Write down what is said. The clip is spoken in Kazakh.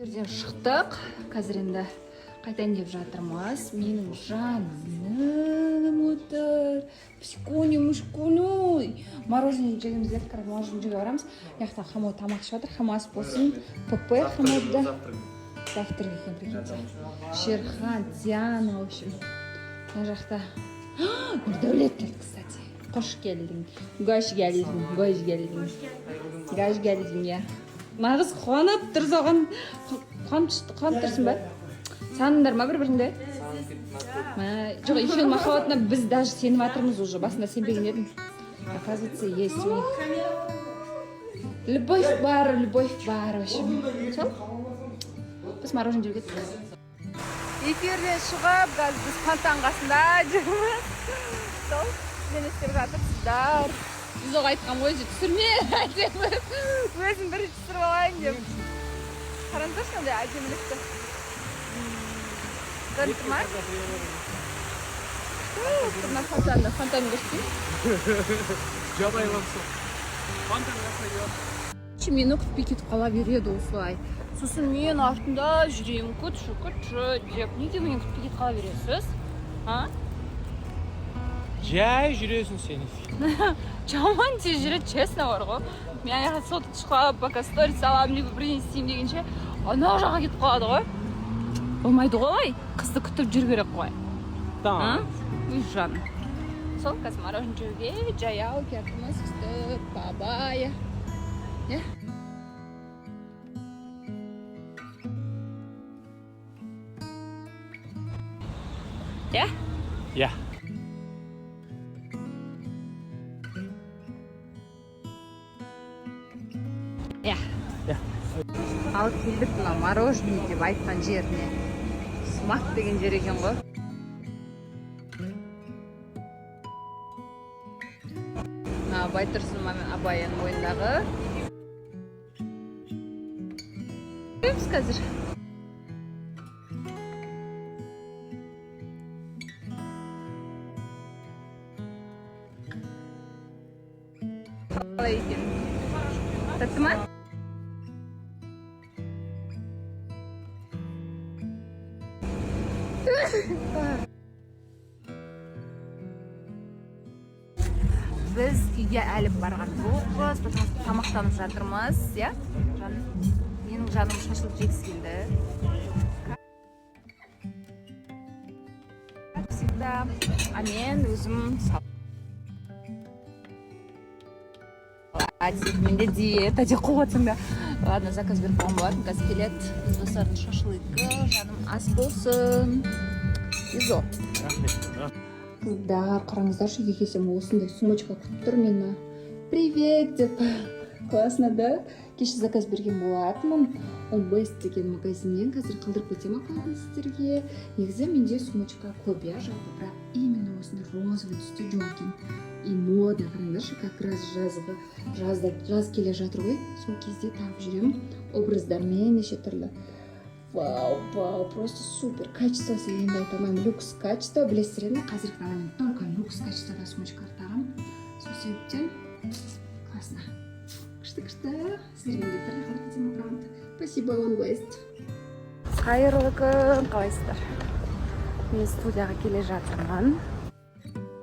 Жерден шықтық. Қазір енді қайтайын деп жатырмыз. Менің жаным отыр. Псикони, мышкони. Мороженое жегіміз келді, қазір мороженое жеуге барамыз. Мына жақта Хамо тамақ ішіп жатыр. Хамо, ас болсын. ПП Хамода. Завтрак екен, прикиньте. Шерхан, Диана, в общем. Мына жақта Нұрдәулет келді, кстати. Қош келдің. Қош келдің, қош келдің. Қош келдің, иә. Нағыз қуанып тұр соған. Қуанып тұрсың ба? Сағындыңдар ма бір-біріңді? Мә, жоқ, екеуінің махаббатына біз даже сеніп жатырмыз уже. Басында сенбеген едім. Оказывается, есть у них. Любовь бар, любовь бар, в общем. Сол? Біз мороженое жеуге кеттік. Эфирден шығып, қазір біз фонтан қасында жүрміз. Сол, сіздер не істеп жатырсыздар? Біз оған айтқан ғой, түсірме, әдемі. Өзім бірінші түсіріп алайын деп. Қараңыздаршы, қандай әдемілікті. Көрініп тұр ма? Мына фонтанды, фонтан көрсетейін. Жабайылап сол. Фонтан қасына келіп. Мені күтпей кетіп қала береді осылай. Сосын мен артында жүремін, күтші, күтші деп. Неге мені күтпей кетіп қала бересіз? А? Жай жүресің сен. Жаман тез жүреді, честно бар ғой. Мен аяққа сотка шығып, пока сторис саламын, либо бірдеңе істеймін дегенше, анау жаққа кетіп қалады ғой. Болмайды ғой олай. Қызды күтіп жүру керек қой. А? Үй, жаным. Сол, қазір мороженое жеуге жаяу келатырмыз өстіп, бабая. Иә? Иә? Иә. Иә. Иә. Ал келдік мына мороженое деп айтқан жеріне. Смак деген жер екен ғой. Мына Байтұрсынова мен Абайының бойындағы. Біз қазір. Қалай екен? Тәтті ма? Біз үйге әлі барған жоқпыз, потому что тамақтанып жатырмыз, иә? Жаным, менің жаным шашлык жегісі келді. Как всегда, а мен өзім салатик, менде диета деп қойып жатсаң да. Ладно, заказ беріп қойған болатын, қазір келеді. Ізбасардың шашлыгі, жаным, ас болсын. Изо. Рахмет. Қыздар, қараңыздаршы, үйге келсем, осындай сумочка күтіп тұр мені. Привет деп. Классно, да? Кеше заказ берген болатынмын. Ол Best деген магазиннен, қазір қалдырып кетемін аккаунтын сіздерге. Негізі менде сумочка көп, иә, жалпы, бірақ именно осындай розовый түсте жоқ екен. И мода, қараңдаршы, как раз жазғы, жазда, жаз келе жатыр ғой, сол кезде тағып жүремін образдармен неше түрлі. Вау, вау, просто супер. Качествосы енді айта алмаймын. Люкс качество, білесіздер ме, қазіргі таңда мен только люкс качествода сумочкалар тағамын. Сол себептен классно. Күшті, күшті. Сіздерге міндетті түрде қалдырып кетемін аккаунтты. Спасибо, One West. Қайырлы күн, қалайсыздар? Мен студияға келе жатырмын.